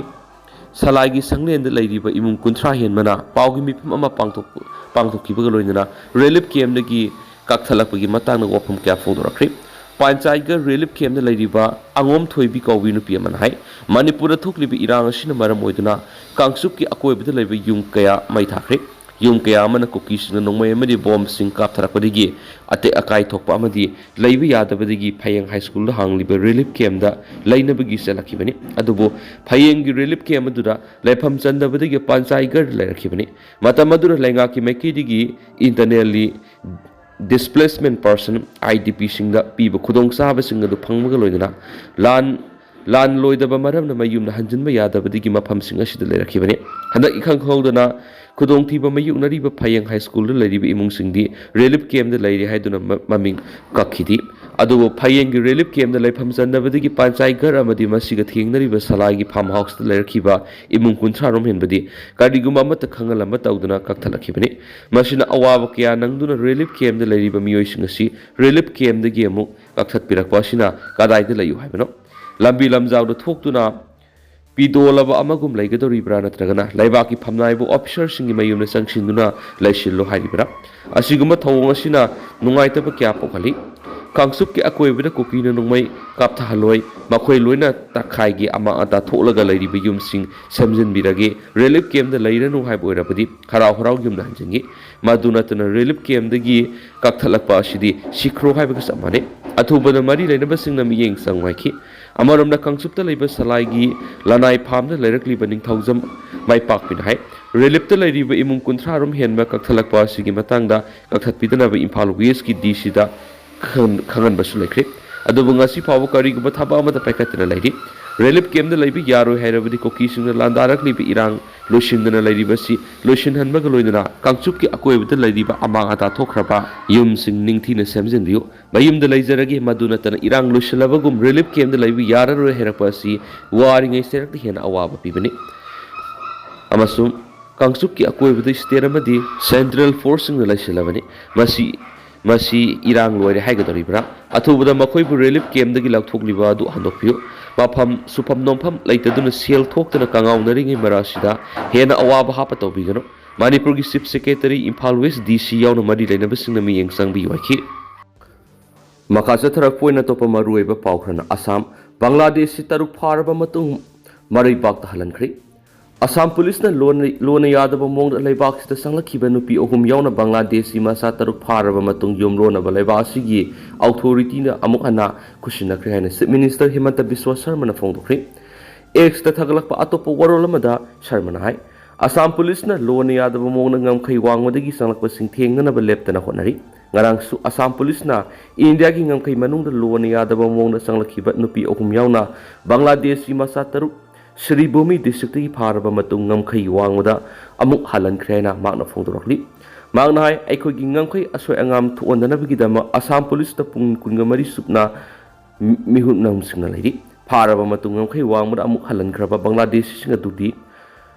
ꯁꯂꯥꯏꯒꯤ ꯁꯪꯂꯦꯟꯗ ꯂꯩꯔꯤꯕ ꯏꯃꯨꯡ ꯀꯨꯟꯊ꯭ꯔꯥ ꯍꯦꯟꯕꯅ ꯄꯥꯎꯒꯤ ꯃꯤꯐꯝ ꯑꯃ ꯄꯥꯡꯊꯣꯛ-, ꯄꯥꯡꯊꯣꯛꯈꯤꯕꯒ ꯂꯣꯏꯅꯅ relief camp ꯗꯒꯤ ꯀꯛꯊꯠꯂꯛꯄꯒꯤ ꯃꯇꯥꯡꯗ ꯋꯥꯐꯝ ꯀꯌꯥ ꯐꯣꯡꯗꯣꯔꯛꯈ꯭ꯔꯤ꯫ ꯄꯥꯟꯆꯥꯏꯒꯔ relief camp ꯗ ꯂꯩꯔꯤꯕ ꯑꯉꯣꯝ ꯊꯣꯏꯕꯤ ꯀꯧꯕꯤ ꯅꯨꯄꯤ ꯑꯃꯅ ꯍꯥꯏ, ꯃꯅꯤꯄꯨꯔꯗ ꯊꯣꯛꯂꯤꯕ ꯏꯔꯥꯡ ꯑꯁꯤꯅ ꯃꯔꯝ ꯑꯣꯏꯗꯨꯅ ꯀꯥꯡꯆꯨꯞꯀꯤ ꯑꯀꯣꯏꯕꯗ ꯂꯩꯕ ꯌꯨꯝ ꯀꯌꯥ ꯃꯩ ꯊꯥꯈ꯭ꯔꯦ꯫ ꯌꯨꯝ ꯀꯌꯥ ꯑꯃꯅ ꯀꯨꯀꯤꯁꯤꯡꯅ ꯅꯣꯡꯃꯩ ꯑꯃꯗꯤ ꯕꯣꯝꯁꯤꯡ ꯀꯥꯞꯊꯔꯛꯄꯗꯒꯤ ꯑꯇꯦꯛ ꯑꯀꯥꯏ ꯊꯣꯛꯄ ꯑꯃꯗꯤ ꯂꯩꯕ ꯌꯥꯗꯕꯗꯒꯤ ꯐꯌꯦꯡ ꯍꯥꯏ ꯁ꯭ꯀꯨꯜꯗ ꯍꯥꯡꯂꯤꯕ relief camp ꯗ ꯂꯩꯅꯕꯒꯤ ꯆꯠꯂꯛꯈꯤꯕꯅꯤ꯫ ꯑꯗꯨꯕꯨ ꯐꯌꯦꯡꯒꯤ relief camp ꯑꯗꯨꯗ ꯂꯩꯐꯝ ꯆꯟꯗꯕꯗꯒꯤ ꯄꯥꯟꯆꯥꯏꯒꯔ ꯂꯩꯔꯛꯈꯤꯕꯅꯤ꯫ ꯃꯇꯝ ꯑꯗꯨꯗ ꯂꯩꯉꯥꯛꯀꯤ ꯃꯥꯏꯀꯩꯗꯒꯤ internally displacement person, I D P ꯁꯤꯡꯗ ꯄꯤꯕ ꯈꯨꯗꯣꯡꯆꯥꯕꯁꯤꯡ ꯑꯗꯨ ꯐꯪꯕꯒ ꯂꯣꯏꯅꯅ ꯂꯥꯟ, ꯂꯥꯟ ꯂꯣꯏꯗꯕ ꯃꯔꯝꯅ ꯃꯌꯨꯝꯗ ꯍꯟꯖꯤꯟꯕ ꯌꯥꯗꯕꯗꯒꯤ ꯃꯐꯝꯁꯤꯡ ꯑꯁꯤꯗ ꯂꯩꯔꯛꯈꯤꯕꯅꯤ꯫ ꯍꯟꯗꯛ ꯏꯈꯪ ꯈꯪꯍꯧꯗꯅ ꯈꯨꯗꯣꯡꯊꯤꯕ ꯃꯥꯌꯣꯛꯅꯔꯤꯕ ꯐꯌꯦꯡ ꯍꯥꯏ ꯁ꯭ꯀꯨꯜꯗ ꯂꯩꯔꯤꯕ ꯏꯃꯨꯡꯁꯤꯡꯗꯤ relief camp ꯗ ꯂꯩꯔꯤ ꯍꯥꯏꯗꯨꯅ ꯃ-, ꯃꯃꯤꯡ ꯀꯛꯈꯤꯗꯦ꯫ ꯑꯗꯨꯕꯨ ꯐꯌꯦꯡꯒꯤ relief camp ꯗ ꯂꯩꯐꯝ ꯆꯟꯗꯕꯗꯒꯤ ꯄꯥꯟꯆꯥꯏꯒꯔ ꯑꯃꯗꯤ ꯃꯁꯤꯒ ꯊꯦꯡꯅꯔꯤꯕ ꯁꯂꯥꯏꯒꯤ farm house ꯇ ꯂꯩꯔꯛꯈꯤꯕ ꯏꯃꯨꯡ ꯀꯨꯟꯊ꯭ꯔꯥ ꯔꯣꯝ ꯍꯦꯟꯕꯗꯤ ꯀꯔꯤꯒꯨꯝꯕ ꯑꯃꯠꯇ ꯈꯪꯍꯜꯂꯝꯕ ꯇꯧꯗꯅ ꯀꯛꯊꯠꯂꯛꯈꯤꯕꯅꯤ꯫ ꯃꯁꯤꯅ ꯑꯋꯥꯕ ꯀꯌꯥ ꯅꯪꯗꯨꯅ relief camp ꯗ ꯂꯩꯔꯤꯕ ꯃꯤꯑꯣꯏꯁꯤꯡ ꯑꯁꯤ relief camp ꯗꯒꯤ ꯑꯃꯨꯛ ꯀꯛꯊꯠꯄꯤꯔꯛꯄ ꯑꯁꯤꯅ ꯀꯗꯥꯏꯗ ꯂꯩꯌꯨ ꯍꯥꯏꯕꯅꯣ? ꯂꯝꯕꯤ ꯂꯝꯖꯥꯎꯗ ꯊꯣꯛꯇꯨꯅ ꯄꯤꯗꯣꯜꯂꯕ ꯑꯃꯒꯨꯝ ꯂꯩꯒꯗꯧꯔꯤꯕ꯭ꯔꯥ, ꯅꯠꯇ꯭ꯔꯒꯅ ꯂꯩꯕꯥꯛꯀꯤ ꯐꯝꯅꯥꯏꯕ ꯑꯣꯐꯤꯁꯔꯁꯤꯡꯒꯤ ꯃꯌꯨꯝꯗ ꯆꯪꯁꯤꯟꯗꯨꯅ ꯂꯩꯁꯤꯜꯂꯣ ꯍꯥꯏꯔꯤꯕ꯭ꯔꯥ? ꯑꯁꯤꯒꯨꯝꯕ ꯊꯧꯑꯣꯡ ꯑꯁꯤꯅ ꯅꯨꯡꯉꯥꯏꯇꯕ ꯀꯌꯥ ꯄꯣꯛꯍꯜꯂꯤ꯫ ꯀꯥꯡꯆꯨꯞꯀꯤ ꯑꯀꯣꯏꯕꯗ ꯀꯨꯀꯤꯅ ꯅꯣꯡꯃꯩ ꯀꯥꯞꯊꯍꯜꯂꯣꯏ꯫ ꯃꯈꯣꯏ ꯂꯣꯏꯅ ꯇꯛꯈꯥꯏꯒꯤ ꯑꯃꯥꯡ ꯑꯇꯥ ꯊꯣꯛꯂꯒ ꯂꯩꯔꯤꯕ ꯌꯨꯝꯁꯤꯡ ꯁꯦꯝꯖꯤꯟꯕꯤꯔꯒꯦ꯫ ꯔꯤꯂꯤꯐ ꯀꯦꯝꯗ ꯂꯩꯔꯅꯨ ꯍꯥꯏꯕ ꯑꯣꯏꯔꯕꯗꯤ ꯍꯔꯥꯎ ꯍꯔꯥꯎ ꯌꯨꯝꯗ ꯍꯟꯖꯤꯟꯈꯤ꯫ ꯃꯗꯨ ꯅꯠꯇꯅ ꯔꯤꯂꯤꯐ ꯀꯦꯝꯗꯒꯤ ꯀꯛꯊꯠꯂꯛꯄ ꯑꯁꯤꯗꯤ ꯁꯤꯈ꯭ꯔꯣ ꯍꯥꯏꯕꯒ ꯆꯞ ꯃꯥꯟꯅꯩ꯫ ꯑꯊꯨꯕꯗ ꯃꯔꯤ ꯂꯩꯅꯕꯁꯤꯡꯅ ꯃꯤꯠꯌꯦꯡ ꯆꯪꯉꯨ ꯍꯥꯏꯈꯤ꯫ ꯑꯃꯔꯣꯝꯗ ꯀꯥꯡꯆꯨꯞꯇ ꯂꯩꯕ ꯁꯂꯥꯏꯒꯤ ꯂꯅꯥꯏ ꯐꯥꯝꯗ ꯂꯩꯔꯛꯂꯤꯕ ꯅꯤꯡꯊꯧꯖꯝ ꯃꯥꯏꯄꯥꯛꯄꯤꯅ ꯍꯥꯏ, ꯔꯤꯂꯤꯐꯇ ꯂꯩꯔꯤꯕ ꯏꯃꯨꯡ ꯀꯨꯟꯊ꯭ꯔꯥ ꯔꯣꯝ ꯍꯦꯟꯕ ꯀꯛꯊꯠꯂꯛꯄ ꯑꯁꯤꯒꯤ ꯃꯇꯥꯡꯗ ꯀꯛꯊꯠꯄꯤꯗꯅꯕ ꯏꯝꯐꯥꯜ ꯋꯦꯁꯀꯤ ꯗꯤ ꯁꯤꯗ ꯈꯪꯍꯟ-, ꯈꯪꯍꯟꯕꯁꯨ ꯂꯩꯈ꯭ꯔꯦ꯫ ꯑꯗꯨꯕꯨ ꯉꯁꯤ ꯐꯥꯎꯕ ꯀꯔꯤꯒꯨꯝꯕ ꯊꯕꯛ ꯑꯃꯠꯇ ꯄꯥꯏꯈꯠꯇꯅ ꯂꯩꯔꯤ꯫ ꯔꯤꯂꯤꯐ ꯀꯦꯝꯗ ꯂꯩꯕ ꯌꯥꯔꯣꯏ ꯍꯥꯏꯔꯕꯗꯤ ꯀꯨꯀꯤꯁꯤꯡꯅ ꯂꯥꯟꯗꯥꯔꯛꯂꯤꯕ ꯏꯔꯥꯡ ꯂꯣꯏꯁꯤꯟꯗꯅ ꯂꯩꯔꯤꯕꯁꯤ ꯂꯣꯏꯁꯤꯟꯍꯟꯕꯒ ꯂꯣꯏꯅꯅ ꯀꯥꯡꯆꯨꯞꯀꯤ ꯑꯀꯣꯏꯕꯗ ꯂꯩꯔꯤꯕ ꯑꯃꯥꯡ ꯑꯇꯥ ꯊꯣꯛꯈ꯭ꯔꯕ ꯌꯨꯝꯁꯤꯡ ꯅꯤꯡꯊꯤꯅ ꯁꯦꯝꯖꯤꯟꯕꯤꯌꯨ꯫ ꯃꯌꯨꯝꯗ ꯂꯩꯖꯔꯒꯦ, ꯃꯗꯨ ꯅꯠꯇꯅ ꯏꯔꯥꯡ ꯂꯣꯏꯁꯤꯜꯂꯕꯒꯨꯝ ꯔꯤꯂꯤꯐ ꯀꯦꯝꯗ ꯂꯩꯕ ꯌꯥꯔꯔꯣꯏ ꯍꯥꯏꯔꯛꯄ ꯑꯁꯤ ꯋꯥꯔꯤꯉꯩ ꯆꯩꯔꯛꯇ ꯍꯦꯟꯅ ꯑꯋꯥꯕ ꯄꯤꯕꯅꯤ꯫ ꯑꯃꯁꯨꯡ ꯀꯥꯡꯆꯨꯞꯀꯤ ꯑꯀꯣꯏꯕꯗ ꯁ꯭ꯇꯦꯠ ꯑꯃꯗꯤ ꯁꯦꯟꯇ꯭ꯔꯦꯜ ꯐꯣꯔꯁꯁꯤꯡꯅ ꯂꯩꯁꯤꯜꯂꯕꯅꯤ꯫ ꯃꯁꯤ, ꯃꯁꯤ ꯏꯔꯥꯡ ꯂꯣꯏꯔꯦ ꯍꯥꯏꯒꯗꯧꯔꯤꯕ꯭ꯔꯥ? ꯑꯊꯨꯕꯗ ꯃꯈꯣꯏꯕꯨ ꯔꯤꯂꯤꯐ ꯀꯦꯝꯗꯒꯤ ꯂꯧꯊꯣꯛꯂꯤꯕ ꯑꯗꯨ ꯍꯟꯗꯣꯛꯄꯤꯌꯨ꯫ ꯃꯐꯝ ꯁꯨꯐꯝ ꯅꯣꯝꯐꯝ ꯂꯩꯇꯗꯨꯅ ꯁꯦꯜ ꯊꯣꯛꯇꯅ ꯀꯪꯉꯥꯎꯅꯔꯤꯉꯩ ꯃꯔꯛ ꯑꯁꯤꯗ ꯍꯦꯟꯅ ꯑꯋꯥꯕ ꯍꯥꯞꯄ ꯇꯧꯕꯤꯒꯅꯨ꯫ ꯃꯅꯤꯄꯨꯔꯒꯤ chief secretary, Imphal west D C ꯌꯥꯎꯅ ꯃꯔꯤ ꯂꯩꯅꯕꯁꯤꯡꯅ ꯃꯤꯠꯌꯦꯡ ꯆꯪꯕꯤꯌꯨ ꯍꯥꯏꯈꯤ꯫ ꯃꯈꯥ ꯆꯠꯊꯔꯛꯄ ꯑꯣꯏꯅ ꯑꯇꯣꯞꯄ ꯃꯔꯨꯑꯣꯏꯕ ꯄꯥꯎ ꯈꯔꯅ ꯑꯁꯥꯝ, ꯕꯪꯒ꯭ꯂꯥꯗꯦꯁꯁꯤ ꯇꯔꯨꯛ ꯐꯥꯔꯕ ꯃꯇꯨꯡ ꯃꯔꯩꯕꯥꯛꯇ ꯍꯜꯍꯟꯈ꯭ꯔꯦ꯫ ꯑꯁꯥꯝ ꯄꯨꯂꯤꯁꯅ ꯂꯣꯟꯅ, ꯂꯣꯟꯅ ꯌꯥꯗꯕ ꯃꯑꯣꯡꯗ ꯂꯩꯕꯥꯛꯁꯤꯗ ꯆꯪꯂꯛꯈꯤꯕ ꯅꯨꯄꯤ ꯑꯍꯨꯝ ꯌꯥꯎꯅ ꯕꯪꯒ꯭ꯂꯥꯗꯦꯁꯤ ꯃꯆꯥ ꯇꯔꯨꯛ ꯐꯥꯔꯕ ꯃꯇꯨꯡ ꯌꯨꯝꯂꯣꯟꯅꯕ ꯂꯩꯕꯥꯛ ꯑꯁꯤꯒꯤ ꯑꯣꯊꯣꯔꯤꯇꯤꯅ ꯑꯃꯨꯛ ꯍꯟꯅ ꯈꯨꯠꯁꯤꯟꯅꯈ꯭ꯔꯦ ꯍꯥꯏꯅ ꯆꯤꯐ ꯃꯤꯅꯤꯁꯇꯔ ꯍꯤꯃꯟꯇ ꯕꯤꯁ꯭ꯋ ꯁꯔꯃꯅ ꯐꯣꯡꯗꯣꯛꯈ꯭ꯔꯦ꯫ ꯑꯦꯛꯁꯇ ꯊꯥꯒꯠꯂꯛꯄ ꯑꯇꯣꯞꯄ ꯋꯥꯔꯣꯜ ꯑꯃꯗ ꯁꯔꯃꯅ ꯍꯥꯏ, ꯑꯁꯥꯝ ꯄꯨꯂꯤꯁꯅ ꯂꯣꯟꯅ ꯌꯥꯗꯕ ꯃꯑꯣꯡꯗ ꯉꯝꯈꯩ ꯋꯥꯡꯃꯗꯒꯤ ꯆꯪꯂꯛꯄꯁꯤꯡ ꯊꯦꯡꯅꯅꯕ ꯂꯦꯞꯇꯅ ꯍꯣꯠꯅꯔꯤ꯫ ꯉꯔꯥꯡꯁꯨ ꯑꯁꯥꯝ ꯄꯨꯂꯤꯁꯅ ꯏꯟꯗꯤꯌꯥꯒꯤ ꯉꯝꯈꯩ ꯃꯅꯨꯡꯗ ꯂꯣꯟꯅ ꯌꯥꯗꯕ ꯃꯑꯣꯡꯗ ꯆꯪꯂꯛꯈꯤꯕ ꯅꯨꯄꯤ ꯑꯍꯨꯝ ꯌꯥꯎꯅ ꯕꯪꯒ꯭ꯂꯥꯗꯦꯁꯀꯤ ꯃꯆꯥ ꯇꯔꯨꯛ ꯁ꯭ꯔꯤꯚꯨꯃꯤ ꯗꯤꯁꯇ꯭ꯔꯤꯛꯇꯒꯤ ꯐꯥꯔꯕ ꯃꯇꯨꯡ ꯉꯝꯈꯩ ꯋꯥꯡꯃꯗ ꯑꯃꯨꯛ ꯍꯜꯍꯟꯈ꯭ꯔꯦ ꯍꯥꯏꯅ ꯃꯍꯥꯛꯅ ꯐꯣꯡꯗꯣꯔꯛꯂꯤ꯫ ꯃꯍꯥꯛꯅ ꯍꯥꯏ, ꯑꯩꯈꯣꯏꯒꯤ ꯉꯝꯈꯩ ꯑꯁꯣꯏ ꯑꯉꯥꯝ ꯊꯣꯛꯍꯟꯗꯅꯕꯒꯤꯗꯃꯛ ꯑꯁꯥꯝ ꯄꯨꯂꯤꯁꯇ ꯄꯨꯡ ꯀꯨꯟꯒ ꯃꯔꯤ ꯆꯨꯞꯅ ꯃꯤ-, ꯃꯤꯍꯨꯠ ꯅꯝꯁꯤꯡꯅ ꯂꯩꯔꯤ꯫ ꯐꯥꯔꯕ ꯃꯇꯨꯡ ꯉꯝꯈꯩ ꯋꯥꯡꯃꯗ ꯑꯃꯨꯛ ꯍꯜꯍꯟꯈ꯭ꯔꯕ ꯕꯪꯒ꯭ꯂꯥꯗꯦꯁꯤꯁꯤꯡ ꯑꯗꯨꯗꯤ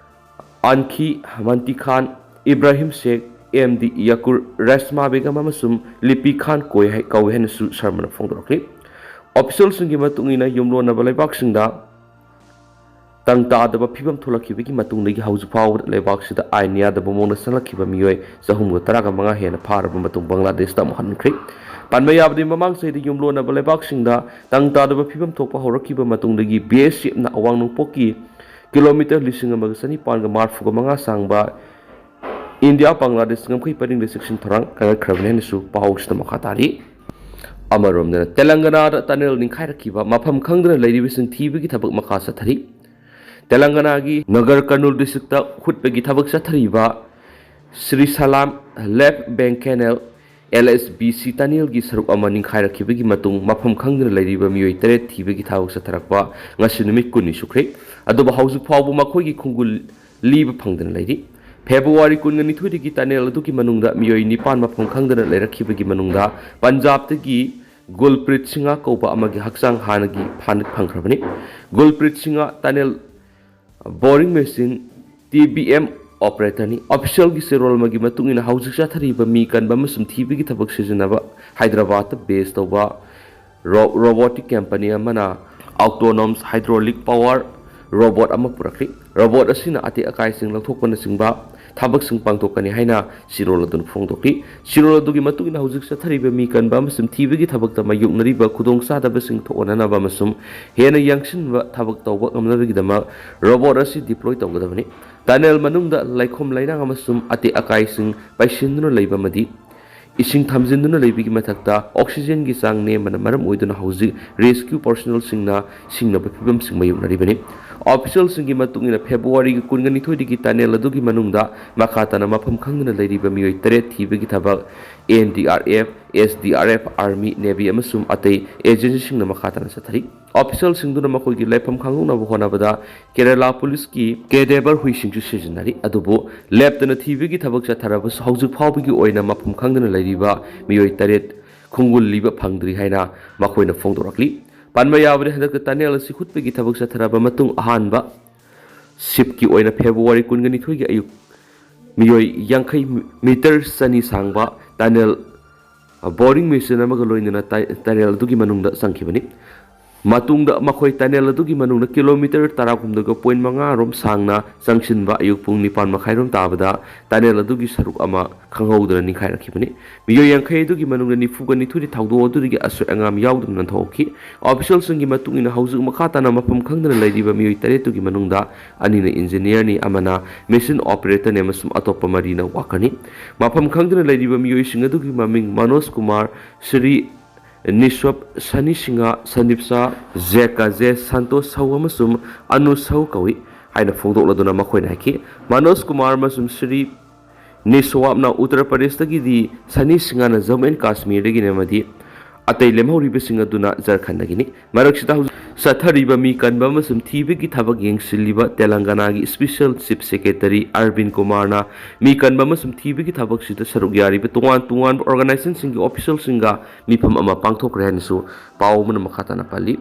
ꯑꯟꯈꯤ, ꯃꯟꯇꯤ ꯈꯥꯟ, ꯏꯕ꯭ꯔꯥꯍꯤꯝ ꯁꯦꯈ, ꯑꯦꯝ ꯗꯤ ꯌꯥꯀꯨꯔ, ꯔꯦꯁꯃꯥ ꯕꯦꯒꯝ ꯑꯃꯁꯨꯡ ꯂꯤꯄꯤ ꯈꯥꯟ ꯀꯣꯏ ꯍꯥꯏ-, ꯀꯧꯏ ꯍꯥꯏꯅꯁꯨ ꯁꯔꯃꯅ ꯐꯣꯡꯗꯣꯔꯛꯂꯤ꯫ ꯑꯣꯐꯤꯁꯤꯌꯦꯜꯁꯤꯡꯒꯤ ꯃꯇꯨꯡ ꯏꯟꯅ, ꯌꯨꯝꯂꯣꯟꯅꯕ ꯂꯩꯕꯥꯛꯁꯤꯡꯗ ꯇꯪ ꯇꯥꯗꯕ ꯐꯤꯕꯝ ꯊꯣꯛꯂꯛꯈꯤꯕꯒꯤ ꯃꯇꯨꯡꯗꯒꯤ ꯍꯧꯖꯤꯛ ꯐꯥꯎꯕꯗ ꯂꯩꯕꯥꯛꯁꯤꯗ ꯑꯥꯏꯟ ꯌꯥꯗꯕ ꯃꯑꯣꯡꯗ ꯆꯪꯂꯛꯈꯤꯕ ꯃꯤꯑꯣꯏ ꯆꯍꯨꯝꯒ ꯇꯔꯥꯒ ꯃꯉꯥ ꯍꯦꯟꯅ ꯐꯥꯔꯕ ꯃꯇꯨꯡ ꯕꯪꯒ꯭ꯂꯥꯗꯦꯁꯇ ꯑꯃꯨꯛ ꯍꯟꯈ꯭ꯔꯦ꯫ ꯄꯟꯕ ꯌꯥꯕꯗꯤ, ꯃꯃꯥꯡ ꯆꯍꯤꯗ ꯌꯨꯝꯂꯣꯟꯅꯕ ꯂꯩꯕꯥꯛꯁꯤꯡꯗ ꯇꯪ ꯇꯥꯗꯕ ꯐꯤꯕꯝ ꯊꯣꯛꯄ ꯍꯧꯔꯛꯈꯤꯕ ꯃꯇꯨꯡꯗꯒꯤ ꯕꯤ ꯑꯦꯁ ꯑꯦꯐꯅ ꯑꯋꯥꯡ ꯅꯣꯡꯄꯣꯛꯀꯤ ꯀꯤꯂꯣꯃꯤꯇꯔ ꯂꯤꯁꯤꯡ ꯑꯃꯒ ꯆꯅꯤꯄꯥꯟꯒ ꯃꯔꯐꯨꯒ ꯃꯉꯥ ꯁꯥꯡꯕ ꯏꯟꯗꯤꯌꯥ ꯕꯪꯒ꯭ꯂꯥꯗꯦꯁ ꯉꯝꯈꯩ ꯄꯔꯤꯡꯗ ꯆꯦꯛꯁꯤꯟ ꯊꯧꯔꯥꯡ ꯀꯟꯈꯠꯈ꯭ꯔꯕꯅꯤ ꯍꯥꯏꯅꯁꯨ ꯄꯥꯎꯁꯤꯗ ꯃꯈꯥ ꯇꯥꯔꯤ꯫ ꯑꯃꯔꯣꯝꯗꯅ, ꯇꯦꯂꯪꯒꯅꯥꯗ ꯇꯅꯦꯜ ꯅꯤꯡꯈꯥꯏꯔꯛꯈꯤꯕ, ꯃꯐꯝ ꯈꯪꯗꯅ ꯂꯩꯔꯤꯕꯁꯤꯡ ꯊꯤꯕꯒꯤ ꯊꯕꯛ ꯃꯈꯥ ꯆꯠꯊꯔꯤ꯫ ꯇꯦꯂꯪꯒꯅꯥꯒꯤ ꯅꯒꯔ ꯀꯔꯅꯨꯜ ꯗꯤꯁꯇ꯭ꯔꯤꯛꯇ ꯍꯨꯠꯄꯒꯤ ꯊꯕꯛ ꯆꯠꯊꯔꯤꯕ ꯁ꯭ꯔꯤꯁꯥꯂꯥꯝ ꯂꯦꯐ ꯕꯦꯡ ꯀꯦꯅꯦꯜ, ꯑꯦꯜ ꯑꯦꯁ ꯕꯤ ꯁꯤ, ꯇꯅꯦꯜꯒꯤ ꯁꯔꯨꯛ ꯑꯃ ꯅꯤꯡꯈꯥꯏꯔꯛꯈꯤꯕꯒꯤ ꯃꯇꯨꯡ ꯃꯐꯝ ꯈꯪꯗꯅ ꯂꯩꯔꯤꯕ ꯃꯤꯑꯣꯏ ꯇꯔꯦꯠ ꯊꯤꯕꯒꯤ ꯊꯕꯛ ꯆꯠꯊꯔꯛꯄ ꯉꯁꯤ ꯅꯨꯃꯤꯠ ꯀꯨꯟꯅꯤ ꯁꯨꯈ꯭ꯔꯦ꯫ ꯑꯗꯨꯕꯨ ꯍꯧꯖꯤꯛ ꯐꯥꯎꯕ ꯃꯈꯣꯏꯒꯤ ꯈꯣꯡꯒꯨꯜ ꯂꯤꯕ ꯐꯪꯗꯅ ꯂꯩꯔꯤ꯫ ꯐꯦꯕ꯭ꯔꯨꯋꯥꯔꯤ ꯀꯨꯟꯒ ꯅꯤꯊꯣꯏꯗꯒꯤ ꯇꯅꯦꯜ ꯑꯗꯨꯒꯤ ꯃꯅꯨꯡꯗ ꯃꯤꯑꯣꯏ ꯅꯤꯄꯥꯟ ꯃꯐꯝ ꯈꯪꯗꯅ ꯂꯩꯔꯛꯈꯤꯕꯒꯤ ꯃꯅꯨꯡꯗ ꯄꯟꯖꯥꯕꯇꯒꯤ ꯒꯨꯜꯄ꯭ꯔꯤꯠ ꯁꯤꯡꯍ ꯀꯧꯕ ꯑꯃꯒꯤ ꯍꯛꯆꯥꯡ ꯍꯥꯟꯅꯒꯤ ꯐꯥꯅ ꯐꯪꯈ꯭ꯔꯕꯅꯤ꯫ Gulpreet Singh tunnel boring machine, T B M, ꯑꯣꯄꯔꯦꯇꯔꯅꯤ꯫ ꯑꯣꯐꯤꯁꯤꯌꯦꯜꯒꯤ ꯆꯦꯔꯣꯜ ꯑꯃꯒꯤ ꯃꯇꯨꯡ ꯏꯟꯅ, ꯍꯧꯖꯤꯛ ꯆꯠꯊꯔꯤꯕ ꯃꯤ ꯀꯟꯕ ꯑꯃꯁꯨꯡ ꯊꯤꯕꯒꯤ ꯊꯕꯛ ꯁꯤꯖꯤꯟꯅꯕ ꯍꯥꯏꯗ꯭ꯔꯕꯥꯗꯇ ꯕꯦꯖ ꯇꯧꯕ ꯔꯣ-, ꯔꯣꯕꯣꯇꯤꯛ ꯀꯝꯄꯅꯤ ꯑꯃꯅ ꯑꯣꯇꯣꯅꯣꯃꯁ ꯍꯥꯏꯗ꯭ꯔꯣꯂꯤꯛ ꯄꯥꯋꯔ ꯔꯣꯕꯣꯠ ꯑꯃ ꯄꯨꯔꯛꯈꯤ꯫ ꯔꯣꯕꯣꯠ ꯑꯁꯤꯅ ꯑꯇꯦꯛ ꯑꯀꯥꯏꯁꯤꯡ ꯂꯧꯊꯣꯛꯄꯅꯆꯤꯡꯕ ꯊꯕꯛꯁꯤꯡ ꯄꯥꯡꯊꯣꯛꯀꯅꯤ ꯍꯥꯏꯅ ꯆꯦꯔꯣꯜ ꯑꯗꯨꯅ ꯐꯣꯡꯗꯣꯛꯈꯤ꯫ ꯆꯦꯔꯣꯜ ꯑꯗꯨꯒꯤ ꯃꯇꯨꯡ ꯏꯟꯅ, ꯍꯧꯖꯤꯛ ꯆꯠꯊꯔꯤꯕ ꯃꯤ ꯀꯟꯕ ꯑꯃꯁꯨꯡ ꯊꯤꯕꯒꯤ ꯊꯕꯛꯇ ꯃꯥꯌꯣꯛꯅꯔꯤꯕ ꯈꯨꯗꯣꯡꯆꯥꯗꯕꯁꯤꯡ ꯊꯣꯛꯍꯟꯅꯕ ꯑꯃꯁꯨꯡ ꯍꯦꯟꯅ ꯌꯥꯡꯁꯤꯟꯕ ꯊꯕꯛ ꯇꯧꯕ ꯉꯝꯅꯕꯒꯤꯗꯃꯛ ꯔꯣꯕꯣꯠ ꯑꯁꯤ ꯗꯤꯄ꯭ꯂꯣꯏ ꯇꯧꯒꯗꯕꯅꯤ꯫ ꯇꯅꯦꯜ ꯃꯅꯨꯡꯗ ꯂꯩꯈꯣꯝ ꯂꯩꯅꯥꯡ ꯑꯃꯁꯨꯡ ꯑꯇꯦꯛ ꯑꯀꯥꯏꯁꯤꯡ ꯄꯩꯁꯤꯟꯗꯨꯅ ꯂꯩꯕ ꯑꯃꯗꯤ ꯏꯁꯤꯡ ꯊꯝꯖꯤꯟꯗꯨꯅ ꯂꯩꯕꯒꯤ ꯃꯊꯛꯇ, ꯑꯣꯛꯁꯤꯖꯦꯟꯒꯤ ꯆꯥꯡ ꯅꯦꯝꯕꯅ ꯃꯔꯝ ꯑꯣꯏꯗꯨꯅ ꯍꯧꯖꯤꯛ ꯔꯦꯁꯀ꯭ꯌꯨ ꯄꯔꯁꯣꯅꯦꯜꯁꯤꯡꯅ ꯁꯤꯡꯅꯕ ꯐꯤꯕꯝꯁꯤꯡ ꯃꯥꯌꯣꯛꯅꯔꯤꯕꯅꯤ꯫ ꯑꯣꯐꯤꯁꯤꯌꯦꯜꯁꯤꯡꯒꯤ ꯃꯇꯨꯡ ꯏꯟꯅ, ꯐꯦꯕ꯭ꯔꯨꯋꯥꯔꯤꯒꯤ ꯀꯨꯟꯒ ꯅꯤꯊꯣꯏꯗꯒꯤ ꯇꯅꯦꯜ ꯑꯗꯨꯒꯤ ꯃꯅꯨꯡꯗ ꯃꯈꯥ ꯇꯥꯅ ꯃꯐꯝ ꯈꯪꯗꯅ ꯂꯩꯔꯤꯕ ꯃꯤꯑꯣꯏ ꯇꯔꯦꯠ ꯊꯤꯕꯒꯤ ꯊꯕꯛ N D R F, S D R F, army, navy ꯑꯃꯁꯨꯡ ꯑꯇꯩ ꯑꯦꯖꯦꯟꯁꯤꯁꯤꯡꯅ ꯃꯈꯥ ꯇꯥꯅ ꯆꯠꯊꯔꯤ꯫ ꯑꯣꯐꯤꯁꯤꯌꯦꯜꯁꯤꯡꯗꯨꯅ ꯃꯈꯣꯏꯒꯤ ꯂꯩꯐꯝ ꯈꯪꯗꯣꯛꯅꯕ ꯍꯣꯠꯅꯕꯗ ꯀꯦꯔꯦꯂꯥ ꯄꯨꯂꯤꯁꯀꯤ ꯀꯦꯗꯦꯕꯔ ꯍꯨꯏꯁꯤꯡꯁꯨ ꯁꯤꯖꯤꯟꯅꯔꯤ꯫ ꯑꯗꯨꯕꯨ ꯂꯦꯞꯇꯅ ꯊꯤꯕꯒꯤ ꯊꯕꯛ ꯆꯠꯊꯔꯕꯁꯨ, ꯍꯧꯖꯤꯛ ꯐꯥꯎꯕꯒꯤ ꯑꯣꯏꯅ ꯃꯐꯝ ꯈꯪꯗꯅ ꯂꯩꯔꯤꯕ ꯃꯤꯑꯣꯏ ꯇꯔꯦꯠ ꯈꯣꯡꯒꯨꯜ ꯂꯤꯕ ꯐꯪꯗ꯭ꯔꯤ ꯍꯥꯏꯅ ꯃꯈꯣꯏꯅ ꯐꯣꯡꯗꯣꯔꯛꯂꯤ꯫ ꯄꯟꯕ ꯌꯥꯕꯗꯤ, ꯍꯟꯗꯛꯇ ꯇꯅꯦꯜ ꯑꯁꯤ ꯍꯨꯠꯄꯒꯤ ꯊꯕꯛ ꯆꯠꯊꯔꯕ ꯃꯇꯨꯡ, ꯑꯍꯥꯟꯕ ꯁꯤꯞꯀꯤ ꯑꯣꯏꯅ ꯐꯦꯕ꯭ꯔꯨꯋꯥꯔꯤ ꯀꯨꯟꯒ ꯅꯤꯊꯣꯏꯒꯤ ꯑꯌꯨꯛ ꯃꯤꯑꯣꯏ ꯌꯥꯡꯈꯩ ꯃꯤꯇꯔ ꯆꯅꯤ ꯁꯥꯡꯕ ꯇꯅꯦꯜ ꯕꯣꯔꯤꯡ ꯃꯦꯆꯤꯟ ꯑꯃꯒ ꯂꯣꯏꯅꯅ ꯇ-, ꯇꯅꯦꯜ ꯑꯗꯨꯒꯤ ꯃꯅꯨꯡꯗ ꯆꯪꯈꯤꯕꯅꯤ꯫ ꯃꯇꯨꯡꯗ ꯃꯈꯣꯏ ꯇꯅꯦꯜ ꯑꯗꯨꯒꯤ ꯃꯅꯨꯡꯗ ꯀꯤꯂꯣꯃꯤꯇꯔ ꯇꯔꯥꯍꯨꯝꯗꯣꯏꯒ ꯄꯣꯏꯟ ꯃꯉꯥ ꯔꯣꯝ ꯁꯥꯡꯅ ꯆꯪꯁꯤꯟꯕ ꯑꯌꯨꯛ ꯄꯨꯡ ꯅꯤꯄꯥꯟ ꯃꯈꯥꯏꯔꯣꯝ ꯇꯥꯕꯗ ꯇꯅꯦꯜ ꯑꯗꯨꯒꯤ ꯁꯔꯨꯛ ꯑꯃ ꯈꯪꯍꯧꯗꯅ ꯅꯤꯡꯈꯥꯏꯔꯛꯈꯤꯕꯅꯤ꯫ ꯃꯤꯑꯣꯏ ꯌꯥꯡꯈꯩ ꯑꯗꯨꯒꯤ ꯃꯅꯨꯡꯗ ꯅꯤꯐꯨꯒ ꯅꯤꯊꯣꯏꯗꯤ ꯊꯧꯗꯣꯛ ꯑꯗꯨꯗꯒꯤ ꯑꯁꯣꯏ ꯑꯉꯥꯝ ꯌꯥꯎꯗꯅ ꯅꯥꯟꯊꯣꯛꯈꯤ꯫ Officialꯁꯤꯡꯒꯤ ꯃꯇꯨꯡ ꯏꯟꯅ ꯍꯧꯖꯤꯛ ꯃꯈꯥ ꯇꯥꯅ ꯃꯐꯝ ꯈꯪꯗꯅ ꯂꯩꯔꯤꯕ ꯃꯤꯑꯣꯏ ꯇꯔꯦꯠꯇꯨꯒꯤ ꯃꯅꯨꯡꯗ ꯑꯅꯤꯅ engineerꯅꯤ, ꯑꯃꯅ machine operatorꯅꯤ ꯑꯃꯁꯨꯡ ꯑꯇꯣꯞꯄ ꯃꯔꯤꯅ workerꯅꯤ꯫ ꯃꯐꯝ ꯈꯪꯗꯅ ꯂꯩꯔꯤꯕ ꯃꯤꯑꯣꯏꯁꯤꯡ ꯑꯗꯨꯒꯤ ꯃꯃꯤꯡ ꯃꯅꯣꯖ ꯀꯨꯃꯥꯔ, ꯁ꯭ꯔꯤ ꯅꯤꯁ꯭ꯋꯞ, ꯁꯅꯤ ꯁꯤꯡꯍ, ꯁꯟꯗꯤꯞ ꯁꯥꯍ, ꯖꯦꯀꯥ ꯖꯦ, ꯁꯟꯇꯣꯁ ꯁꯥꯍꯨ ꯑꯃꯁꯨꯡ ꯑꯅꯨ ꯁꯥꯍꯨ ꯀꯧꯏ ꯍꯥꯏꯅ ꯐꯣꯡꯗꯣꯛꯂꯗꯨꯅ ꯃꯈꯣꯏꯅ ꯍꯥꯏꯈꯤ꯫ ꯃꯅꯣꯖ ꯀꯨꯃꯥꯔ ꯑꯃꯁꯨꯡ ꯁ꯭ꯔꯤ ꯅꯤꯁ꯭ꯋꯥꯞꯅ ꯎꯠꯇꯔ ꯄ꯭ꯔꯗꯦꯁꯇꯒꯤꯗꯤ, ꯁꯅꯤ ꯁꯤꯡꯍꯅ ꯖꯝꯃꯨ ꯑꯦꯟ ꯀꯥꯁꯃꯤꯔꯗꯒꯤꯅꯤ ꯑꯃꯗꯤ ꯑꯇꯩ ꯂꯦꯝꯍꯧꯔꯤꯕꯁꯤꯡ ꯑꯗꯨꯅ ꯖꯔꯈꯟꯗꯒꯤꯅꯤ꯫ ꯃꯔꯛꯁꯤꯗ ꯍꯧꯖꯤꯛ ꯆꯠꯊꯔꯤꯕ ꯃꯤ ꯀꯟꯕ ꯑꯃꯁꯨꯡ ꯊꯤꯕꯒꯤ ꯊꯕꯛ ꯌꯦꯡꯁꯤꯜꯂꯤꯕ ꯇꯦꯂꯪꯒꯅꯥꯒꯤ Special Chief Secretary ꯑꯔꯕꯤꯟ ꯀꯨꯃꯥꯔꯅ ꯃꯤ ꯀꯟꯕ ꯑꯃꯁꯨꯡ ꯊꯤꯕꯒꯤ ꯊꯕꯛꯁꯤꯗ ꯁꯔꯨꯛ ꯌꯥꯔꯤꯕ ꯇꯣꯉꯥꯟ ꯇꯣꯉꯥꯟꯕ organizationꯁꯤꯡꯒꯤ officialꯁꯤꯡꯒ ꯃꯤꯐꯝ ꯑꯃ ꯄꯥꯡꯊꯣꯛꯈ꯭ꯔꯦ ꯍꯥꯏꯅꯁꯨ ꯄꯥꯎ ꯑꯃꯅ ꯃꯈꯥ ꯇꯥꯅ ꯄꯜꯂꯤ꯫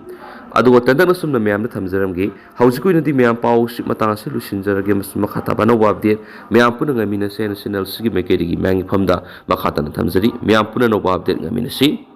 ꯑꯗꯨꯒ ꯇꯦꯟꯇꯛꯅ ꯁꯨꯝꯅ ꯃꯌꯥꯝꯗ ꯊꯝꯖꯔꯝꯒꯦ꯫ ꯍꯧꯖꯤꯛꯀꯤ ꯑꯣꯏꯅꯗꯤ ꯃꯌꯥꯝ ꯄꯥꯎꯁꯤ ꯃꯇꯥꯡ ꯑꯁꯤ ꯂꯣꯏꯁꯤꯟꯖꯔꯒꯦ, ꯑꯃꯁꯨꯡ ꯃꯈꯥ ꯇꯥꯕ ꯑꯅꯧꯕ update ꯃꯌꯥꯝ ꯄꯨꯟꯅ ꯉꯥꯏꯃꯤꯟꯅꯁꯦ ꯍꯥꯏꯅ channelꯁꯤꯒꯤ ꯃꯥꯏꯀꯩꯗꯒꯤ ꯃꯌꯥꯝꯒꯤ ꯐꯝꯗ ꯃꯈꯥ ꯇꯥꯅ ꯊꯝꯖꯔꯤ꯫ ꯃꯌꯥꯝ ꯄꯨꯟꯅ ꯑꯅꯧꯕ update ꯉꯥꯏꯃꯤꯟꯅꯁꯤ꯫